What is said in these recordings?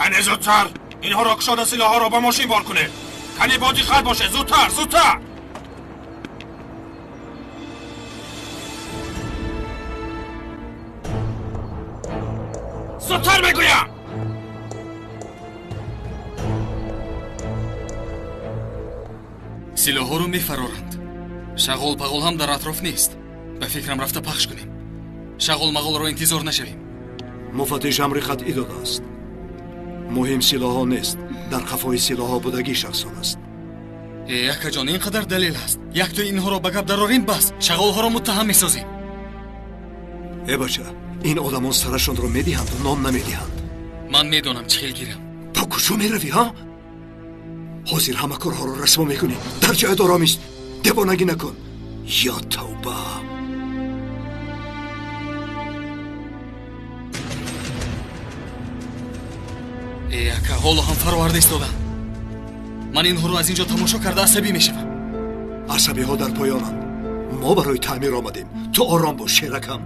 Кане зудтар! Инҳоро кушода силоҳҳоро ба мошин бор кунед. Кане бо диққат бошед, зудтар, зудтар! Зудтар мегӯям! Силоҳҳоро мефароранд. Шағол пағол ҳам дар атроф нест. Ба фикрам рафта пахш кунем. Шағол мағолро интизор нашавем. Муфаттиш амри қатъӣ додааст. Муҳим силоҳҳо нест, дар қафои силоҳҳо будагӣ шахсон аст. Э, акаҷон, ин қадар далел ҳаст. Яктои инҳоро ба гап дарорем, бас, шағолҳоро муттаҳам месозем. Э бача, ин одамон сарашонро медиҳанду нон намедиҳанд. Ман медонам чӣ хел гирам. Ба куҷо меравӣ, ҳа? Ҳозир ҳама корҳоро расмо мекунӣ. Дар ҷоят оромист. Девонагӣ накун. Ё тавба! Э, ака, ҳоло ҳам фароварда истодам. Ман инҳоро аз ин ҷо тамошо карда асабӣ мешавам. Асабиҳо дар поёнанд. Мо барои таъмир омадем. Ту ором бош, шеракам.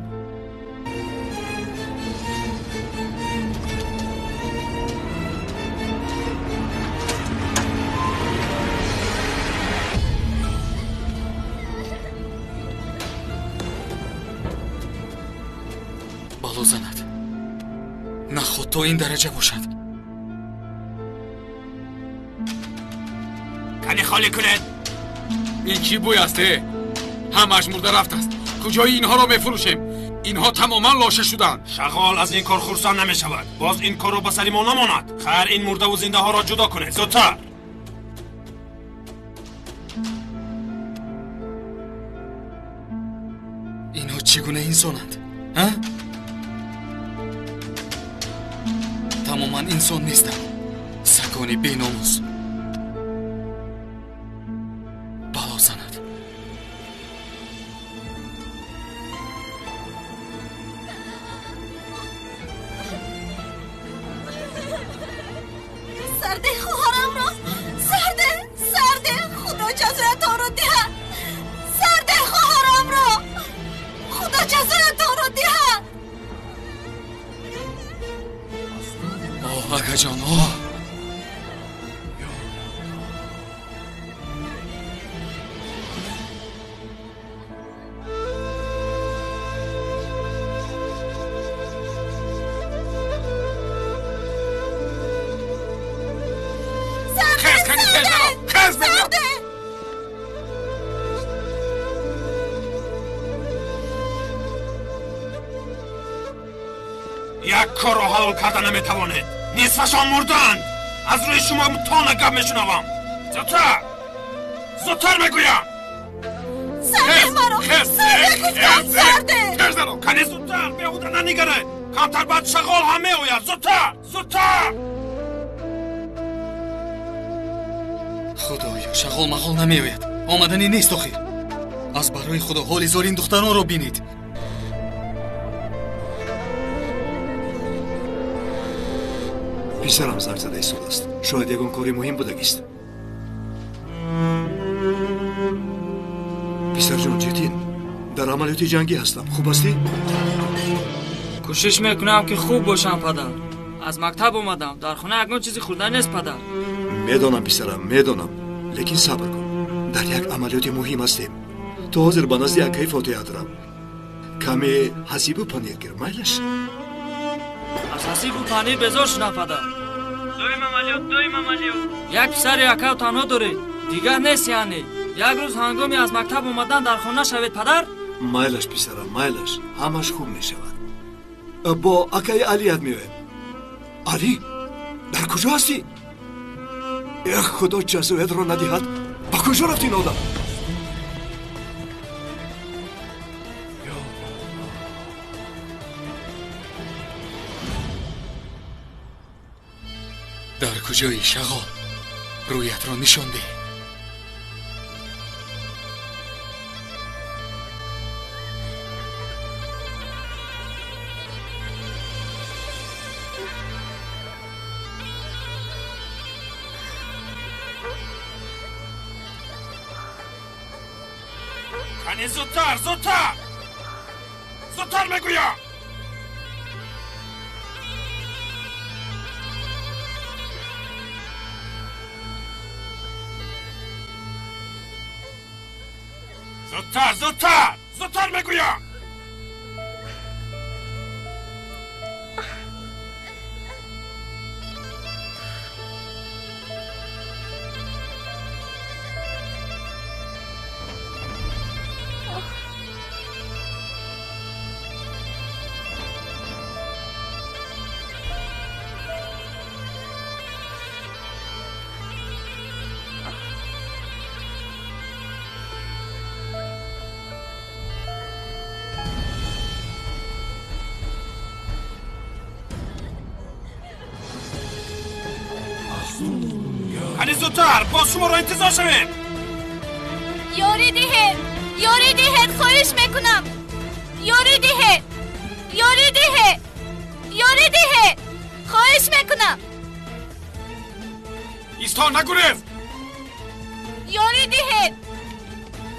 Бало занад. Наход то ин дараҷа бошад. Кане холӣ кунед. Ин чӣ бӯй аст, э? Ҳамааш мурда рафтааст. Куҷои инҳоро мефурӯшем? Инҳо тамоман лоша шуданд. Шағол аз ин кор хурсанд намешавад. Боз ин корро ба сари мо намонад. Хайр, ин мурдаву зиндаҳоро ҷудо кунед. Зудтар! Инҳо чӣ гуна инсонанд? Ҳа? Тамоман инсон нестанд. Сагони беномус. Бало занад. Сарде хоҳарамро, сарде, сарде, худо ҷазоятонро диҳад. Сарде хоҳарамро, худо ҷазоятонро диҳад. Оҳ, акаҷон, оҳ! Сарде, Хез, кани тез наро! Хез мегӯям! сарде! Як корро ҳалол карда наметавонед. Нисфашон мурдаанд. Аз рӯи шумо тона гап мешунавам. Зудтар! Зудтар мегӯям! Сарде Хез, маро, хез, сарде хез, гуфтам, хез, сарде! Тез наро! Кане зудтар! Беҳуда нанигаред. Камтар баъд шағол ҳам меояд. Зудтар! Зудтар! Худоё, шағол мағол намеояд. Омаданӣ нест охир. Аз барои худо ҳоли зори ин духтаронро бинед. Писарам занг зада истодааст. Шояд ягон кори муҳим будагист. Писарҷон Четин, дар амалиёти ҷангӣ ҳастам. Хуб ҳастӣ? Кӯшиш мекунам, ки хуб бошам, падар. Аз мактаб омадам, дар хона ягон чизи хӯрда нест, падар. Медонам, писарам, медонам. Лекин сабр кун. Дар як амалиёти муҳим ҳастем. Ту ҳозир ба назди акаи Фотиҳат рав. Каме ҳасибу панир гир, майлаш? Аз ҳасибу панир безор шудам, падар. Доим амалиёт, доим амалиёт. Як писари акаю танҳо доред, дигар нест яъне. Як рӯз ҳангоми аз мактаб омадан дар хона шавед, падар? Майлаш, писарам, майлаш. Ҳамаш хуб мешавад. Бо акаи Алият меоем. Алӣ, дар куҷо ҳастӣ? Эх, худо ҷазоятро надиҳад. Ба куҷо рафт ин одам? Дар куҷои шағол? Рӯятро нишон деҳ. Кане зудтар, зудтар! Зудтар мегӯям! Зудтар, зудтар, зудтар мегӯям. Зудтар, боз шуморо интизор шавем. Ёрӣ диҳед, ёрӣ диҳед, хоҳиш мекунам. Ёрӣ диҳед, ёрӣ диҳед, ёрӣ диҳед, хоҳиш мекунам. Исто, нагурез! Ёрӣ диҳед.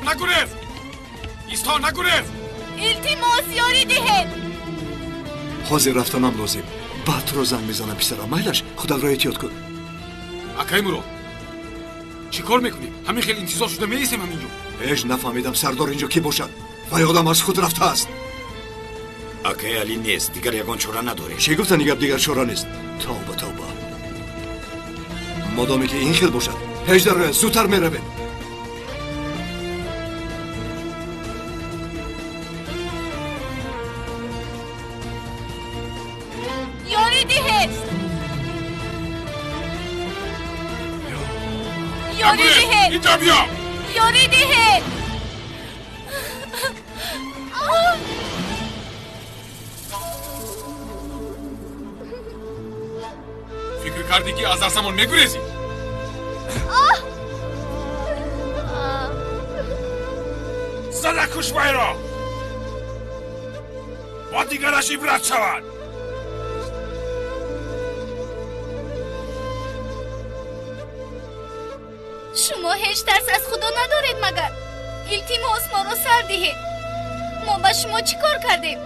Нагурез! Исто, нагурез! Илтимос, ёрӣ диҳед. Ҳозир рафтанам лозим. Баъд туро занг мезанам, писарам. Майлаш, худатро эҳтиёт кун. Акай Мурод, чӣ кор мекунем? Ҳамин хел интизор шуда меистем ҳаминҷо? Ҳеҷ нафаҳмидам сардор инҷо кӣ бошад. Вай одам аз худ рафтааст. Акай Али нест, дигар ягон чора надорем. Чӣ гуфтани гап дигар чора нест? Тавба, тавба. Модоме ки ин хел бошад, ҳеҷ дароя, зудтар меравем. Ёрӣ диҳед! Ёрӣ диҳед! Инҷо биё! Ёрӣ диҳед! Фикр кардӣ ки аз дастамон мегурезӣ? Зада куш вайро! Бо дигараш ибрат шавад! Шумо ҳеҷ тарс аз Худо надоред магар? Илтимос, моро сар диҳед. Мо ба шумо чӣ кор кардем?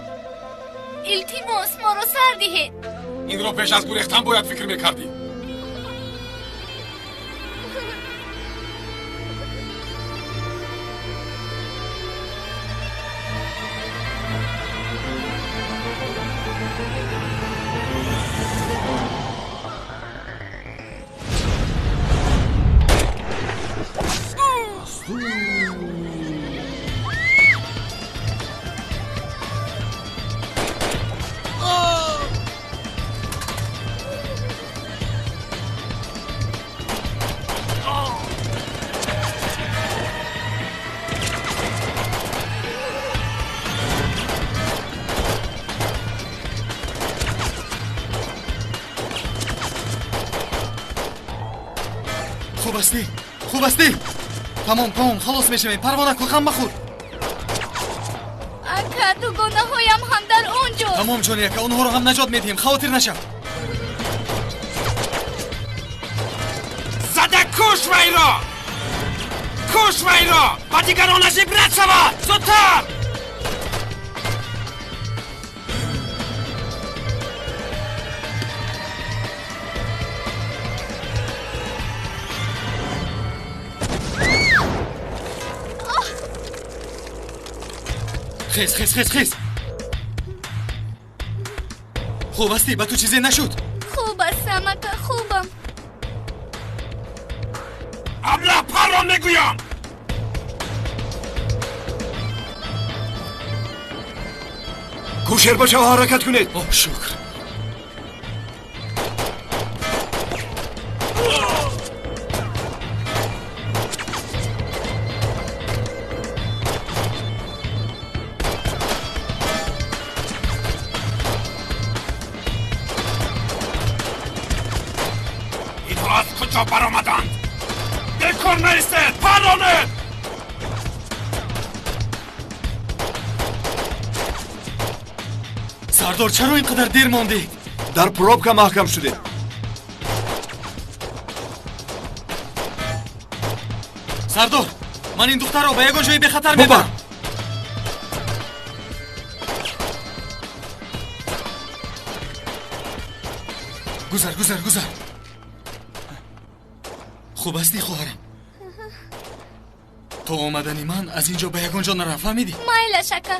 Илтимос, моро сар диҳед. Инро пеш аз гурехтан бояд фикр мекардӣ. Хуб ҳастӣ? Хуб ҳастӣ? Тамом, тамом, халос мешавем. Парво накун, ғам махӯр. Ака, дугонаҳоям ҳам дар он ҷо. Тамом, ҷони ака, онҳоро ҳам наҷот медиҳем. Хавотир нашав. Зада куш вайро! Куш вайро! Ба дигаронаш ибрат шавад! Зудтар! Хез, хез, хез, хез. Хуб ҳастӣ? Ба ту чизе нашуд? Хуб ҳастам, ака, хубам. Абла, парро мегӯям! Кӯшербачаҳо, ҳаракат кунед. О, шукр. Инҳо аз куҷо баромаданд? Бекор наистед, парронед! Сардор, чаро ин қадар дер мондед? Дар пробка маҳкам шудем. Сардор, ман ин духтарро ба ягон ҷои бехатар мебарам. Гузар, гузар, гузар. Хуб ҳастӣ, хоҳарам? То омадани ман аз ин ҷо ба ягон ҷо нарафт, фаҳмидӣ? Майлаш, ака.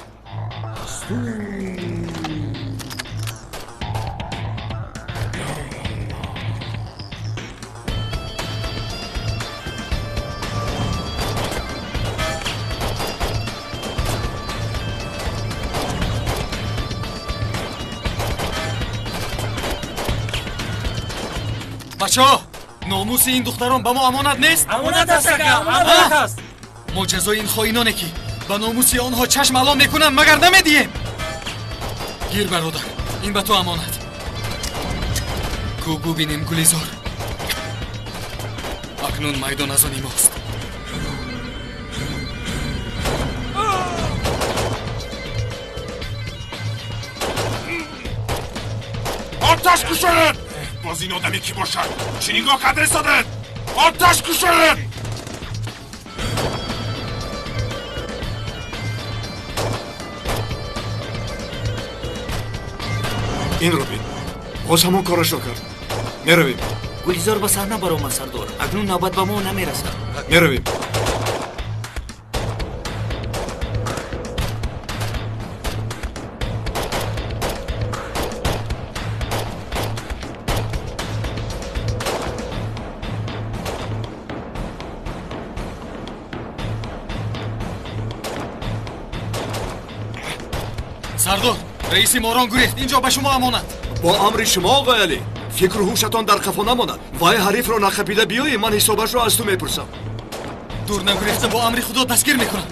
Бачаҳо, номуси ин духтарон ба мо амонат нест? Амонат аст, ака, амонат аст. Мо ҷазои ин хоиноне ки ба номуси онҳо чашм ало мекунанд, магар намедиҳем? Гир, бародар, ин ба ту амонат. Ку бубинем, Гулизор. Акнун майдон аз они мост. Оташ кушоед! Боз ин одаме кӣ бошад? Чӣ нигоҳ карда истодед? Оташ кушоед! Инро бин, боз ҳамон корашро кард. Меравем. Гулизор ба саҳна баромад, сардор. Акнун навбат ба мо намерасад. Меравем. Сардор, раиси морон гурехт. Инҷо ба шумо амонат. Бо амри шумо, оғои Алӣ. Фикру ҳушатон дар қафо намонад. Вай ҳарифро нақапида биёӣ, ман ҳисобашро аз ту мепурсам. Дур нагурехта, бо амри худо дастгир мекунам.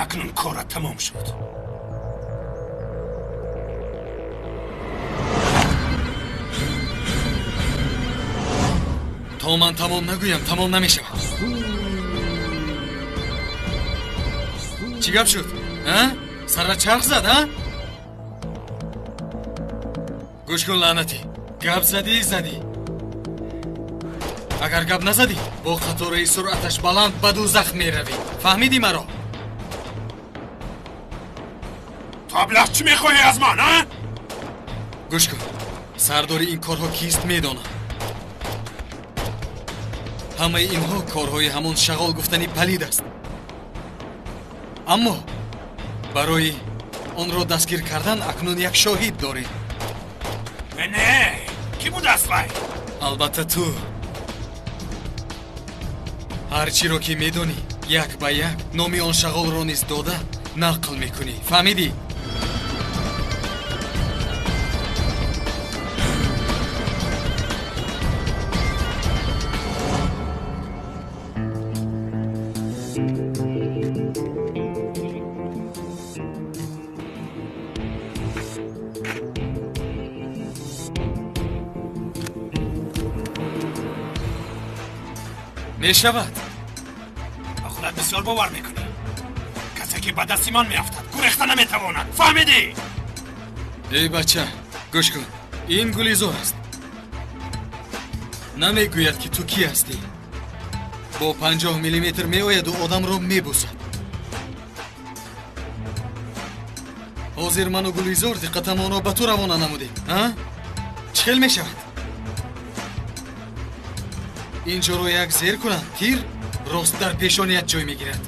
Акнун корат тамом шуд. То ман тамом нагӯям, тамом намешавад. Чӣ гап шуд? А? Сара чарх зад, а? Гӯш кун, лаънатӣ. Гап задӣ, задӣ. Агар гап назадӣ, бо қатораи суръаташ баланд ба дӯзах меравӣ. Фаҳмидӣ маро? Ту аблаҳ чӣ мехоҳӣ аз ман, а? Гӯш кун, сардори ин корҳо кист медонам. Ҳамаи инҳо корҳои ҳамон шағол гуфтани палид аст. Аммо барои онро дастгир кардан акнун як шоҳид дорем. Не, кӣ будааст вай? Албатта ту. Ҳар чиро ки медонӣ, як ба як номи он шағолро низ дода нақл мекунӣ. Фаҳмидӣ? Мешавад. Ба худат бисёр бовар мекунӣ. Касе ки ба дасти ман меафтад, гурехта наметавонад. Фаҳмидӣ? Эй бача, гӯш кун. Ин Гулизор аст. Намегӯяд ки ту кӣ ҳастӣ. Бо 50 миллиметр меояду одамро мебусад. Ҳозир ману Гулизор диққатамонро ба ту равона намудем. А? Чӣ хел мешавад? Ин ҷоро як зер кунам, тир рост дар пешоният ҷой мегирад.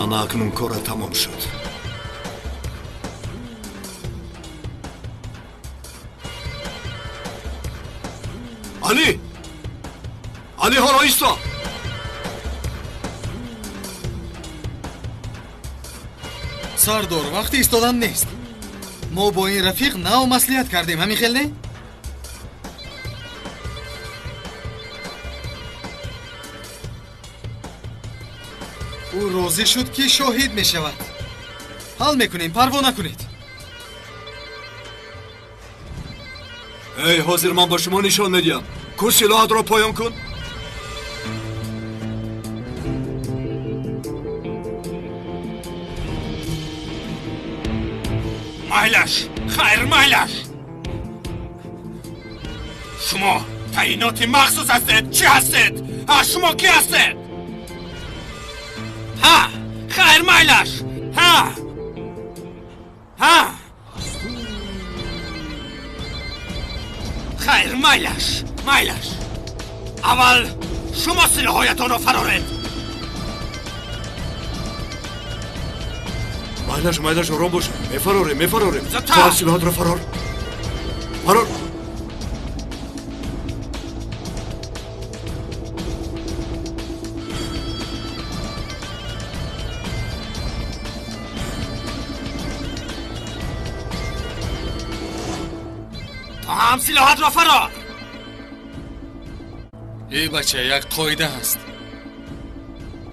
Ана акнун кора тамом шуд. Али! Али, ҳоло исто! Сардор, вақти истодан нест. Мо бо ин рафиқ нав маслиҳат кардем, ҳамин хел не? Ӯ розӣ шуд, ки шоҳид мешавад. Ҳал мекунем, парво накунед. Эй, ҳозир ман ба шумо нишон медиҳам. Ку силоҳатро поён кун. Майлаш, хайр, майлаш. Шумо таъиноти махсус ҳастед, чӣ ҳастед? Ҳа, шумо кӣ ҳастед? Ҳа, хайр, майлаш. Ҳа, ҳа, хайр, майлаш, майлаш. Аввал шумо силоҳҳоятонро фароред. Майлаш, майлаш, ором бош. Мефарорем, мефарорем. Зудтар! Силоҳатро фарор. Фарор. То ҳам силоҳатро фарор. Эй бача, як қоида ҳаст.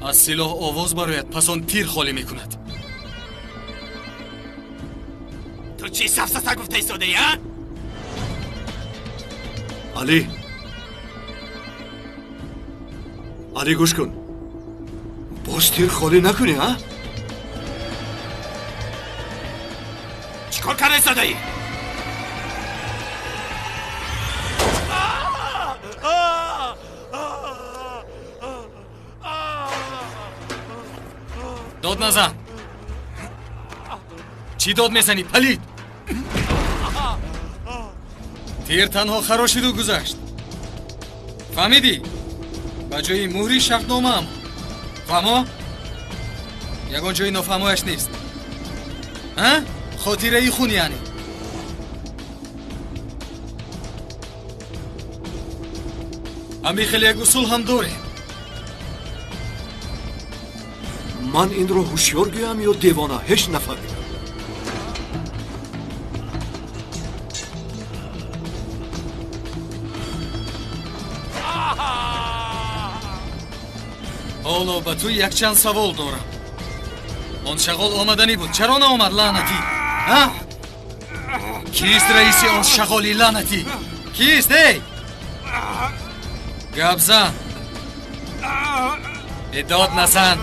Аз силоҳ овоз барояд, пас он тир холӣ мекунад. Ту чӣ сафсата гуфта истодаӣ, а? Али! Али, гӯш кун. Боз тир холӣ накунӣ, а? Чӣ кор карда истодаӣ? Дод назан. Чӣ дод мезанӣ, палид? Тир танҳо харошиду гузашт. Фаҳмидӣ? Ба ҷои муҳри шартномаам. Фаҳмо? Ягон ҷои нофаҳмояш нест. А? Хотираи хун яъне. Ҳамин хеле як усул ҳам дорем. Ман инро ҳушёр гӯям ё девона, ҳеҷ нафаҳмидам. Ҳоло ба ту якчанд савол дорам. Он шағол омаданӣ буд, чаро наомад, лаънатӣ? А? Кист раиси он шағоли лаънатӣ? Кист, эй? Гап зан. Э, дод назан.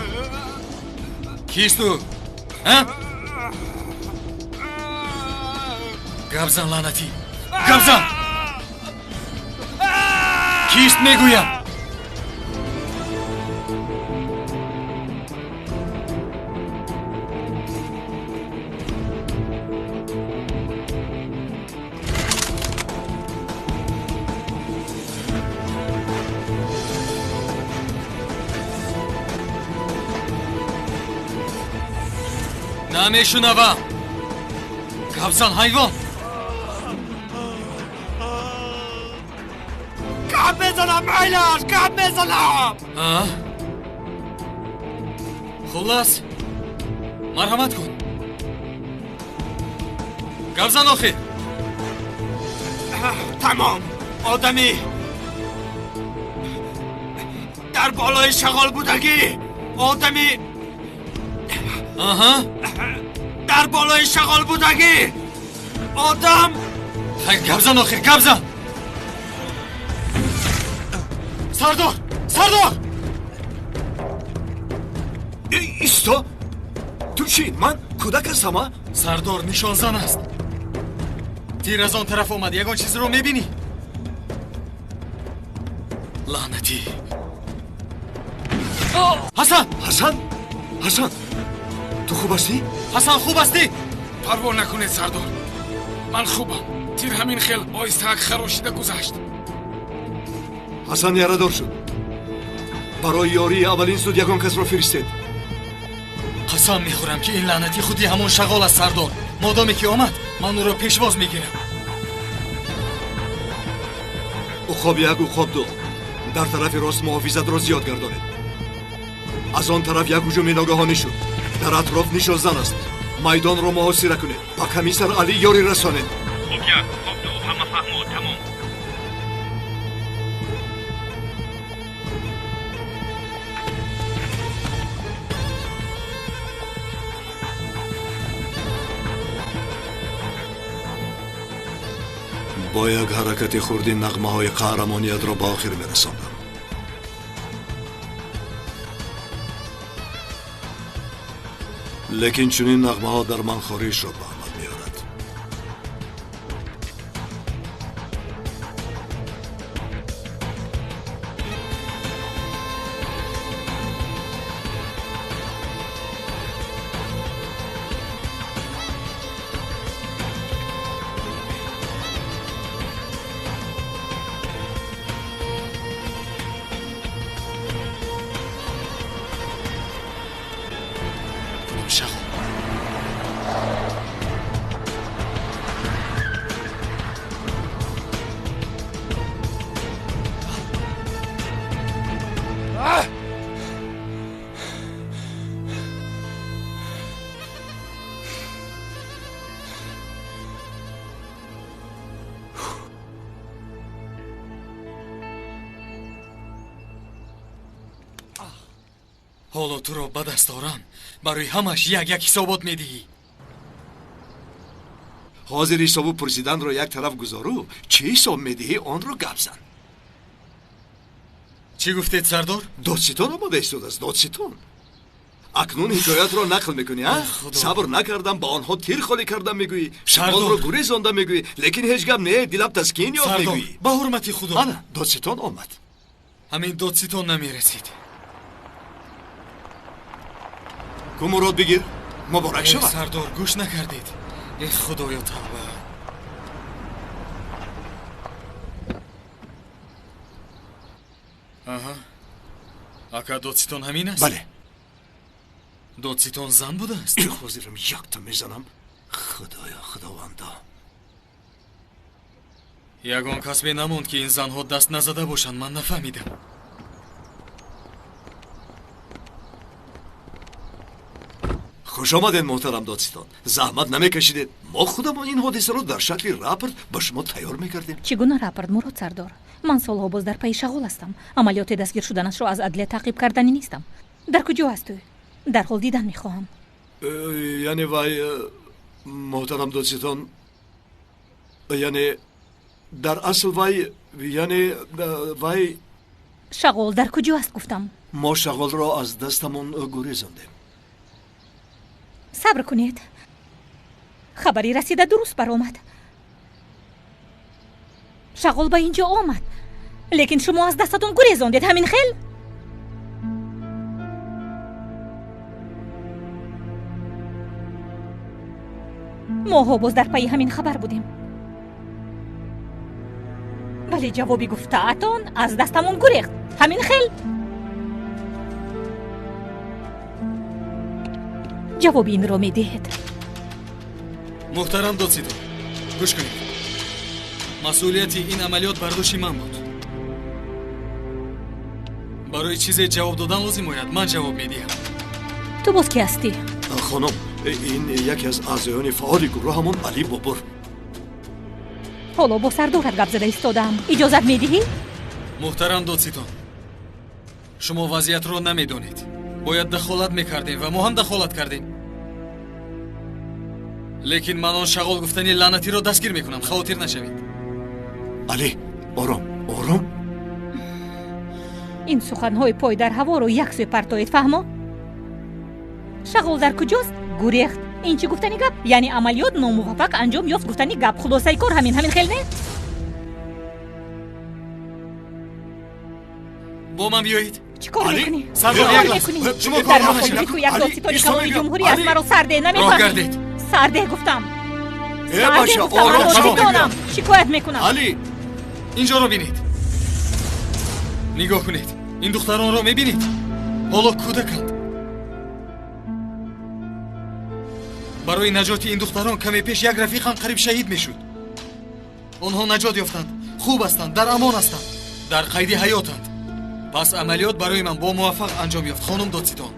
Кист ӯ? А? Гап зан, лаънатӣ. Гап зан. Кист мегӯям? Намешунавам. Гап зан, ҳайвон. Гап мезанам, майлаш, гап мезанам. А? Хуллас, марҳамат кун. Гап зан охир. Тамом. Одами дар болои шағол будагӣ, одами Аҳа. дар болои шағол будагӣ, одам. Хайр, гап зан охир, гап зан. Сардор, сардор! Эй, исто! Ту чӣ? Ман кӯдак ҳастам, а? Сардор нишонзан аст. Тир аз он тараф омад, ягон чизро мебинӣ? Лаънатӣ. Ҳасан! Ҳасан? Ҳасан! Ту хуб ҳастӣ? Ҳасан, хуб ҳастӣ? Парво накунед, сардор. Ман хубам. Тир ҳамин хел оҳистаак харошида гузашт. Ҳасан ярадор шуд. Барои ёрии аввалин зуд ягон касро фиристед. Қасам мехӯрам, ки ин лаънатӣ худи ҳамон шағол аст, сардор. Модоме ки омад, ман ӯро пешвоз мегирам. Уқоб як, уқоб ду. Дар тарафи рост муҳофизатро зиёд гардонед. Аз он тараф як ҳуҷуми ногаҳонӣ шуд. Дар атроф нишозан аст. Майдонро муҳосира кунед. Ба комиссар Алӣ ёрӣ расонед. Хоб як, хоб ду, ҳама фаҳмо, тамом. Бо як ҳаракати хурди нағмаҳои қаҳрамониятро ба охир мерасондам. Лекин чунин нағмаҳо дар ман хоришро ба амал меорад. Ҳоло туро ба даст дорам, барои ҳамаш як як ҳисобот медиҳӣ. Ҳозир ҳисобу пурсиданро як тараф гузору, чӣ ҳисоб медиҳӣ, онро гап зан. Чӣ гуфтед, сардор? Додситон омода истодааст, додситон. Акнун ҳикоятро нақл мекунӣ, а? Сабр накардам, ба онҳо тир холӣ кардам мегӯӣ, шағолро гурезонда мегӯӣ, лекин ҳеҷ гап не, дилам таскин ёфт мегӯӣ. Ба ҳурмати Худо. Ана, додситон омад. Ҳамин додситон намерасид. Ку мурод бигир, муборак шавад. Сардор, гӯш накардед. Э худоё, тавба. Аҳа. Ака, додситон ҳамин аст? Бале. Додситон зан будааст? Э, ҳозирам якта мезанам. Худоё, худовандо. Ягон касбе намонд, ки ин занҳо даст назада бошанд, ман нафаҳмидам. Хуш омадед, муҳтарам додситон. Заҳмат намекашидед. Мо худамон ин ҳодисаро дар шакли рапорт ба шумо тайёр мекардем. Чӣ гуна рапорт, Мурод сардор? Ман солҳо боз дар пайи шағол ҳастам. Амалиёти дастгир шуданашро аз адлия таъқиб карданӣ нестам. Дар куҷо аст ӯ? Дарҳол дидан мехоҳам. Яъне вай, муҳтарам додситон, яъне дар асл вай, яъне вай. Шағол дар куҷо аст, гуфтам. Мо шағолро аз дастамон гурезондем. Сабр кунед. Хабари расида дуруст баромад. Шағол ба ин ҷо омад, лекин шумо аз дастатон гурезондед, ҳамин хел? Моҳо боз дар пайи ҳамин хабар будем, вале ҷавоби гуфтаатон аз дастамон гурехт, ҳамин хел? Ҷавоби инро медиҳед. Муҳтарам додситон, гӯш кунед. Масъулияти ин амалиёт бар дӯши ман буд. Барои чизе ҷавоб додан лозим ояд, ман ҷавоб медиҳам. Ту боз ки ҳастӣ? Хонум, ин яке аз аъзоёни фаъоли гурӯҳамон Али Бобур. Ҳоло бо сардорат гап зада истодаам. Иҷозат медиҳӣ? Муҳтарам додситон, шумо вазъиятро намедонед. Бояд дахолат мекардем ва мо ҳам дахолат кардем. Лекин ман он шағол гуфтани лаънатиро дастгир мекунам, хавотир нашавед. Али, ором, ором. Ин суханҳои пой дар ҳаворо як сӯй партоед, фаҳмо? Шағол дар куҷост? Гурехт. Ин чӣ гуфтани гап? Яъне амалиёт номуваффақ анҷом ёфт гуфтани гап. Хулосаи кор ҳамин, ҳамин хел не? Бо ман биёед. Чӣ кор мекунӣ? Сардор, як лаҳза. Шумо кор намешавед. Ту як додситони калони ҷумҳурӣ аз маро сарде намефаҳмӣ. Роҳ гардед. Сарде гуфтам. Э, бача, ором, шавам. Шикоят мекунам. Али, инҷоро бинед. Нигоҳ кунед. Ин духтаронро мебинед? Ҳоло кӯдаканд. Барои наҷоти ин духтарон каме пеш як рафиқам қариб шаҳид мешуд. Онҳо наҷот ёфтанд, хуб ҳастанд, дар амон ҳастанд, дар қайди ҳаётанд. Пас амалиёт барои ман бо муваффақ анҷом ёфт, хонум додситон.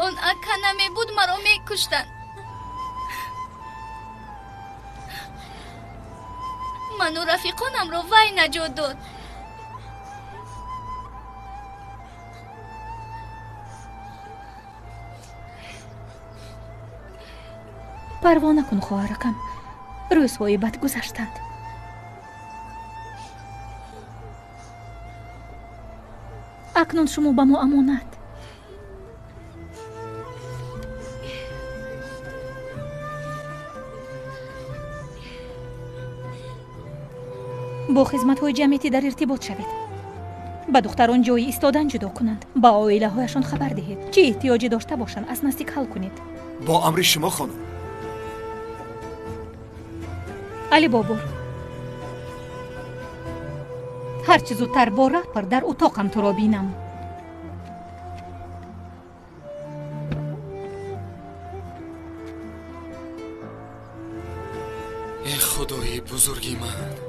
Он ака намебуд, маро мекуштанд. Ману рафиқонамро вай наҷот дод. Парво накун, хоҳаракам, рӯзҳои бад гузаштанд. Акнун шумо ба мо амонат. Бо хизматҳои ҷамъиятӣ дар иртибот шавед. Ба духтарон ҷои истодан ҷудо кунанд. Ба оилаҳояшон хабар диҳед. Чӣ эҳтиёҷе дошта бошанд, аз наздик ҳал кунед. Бо амри шумо, хонум. Али Бобур, ҳарчи зудтар бо рапор дар утоқам туро бинам. Э худои бузурги ман!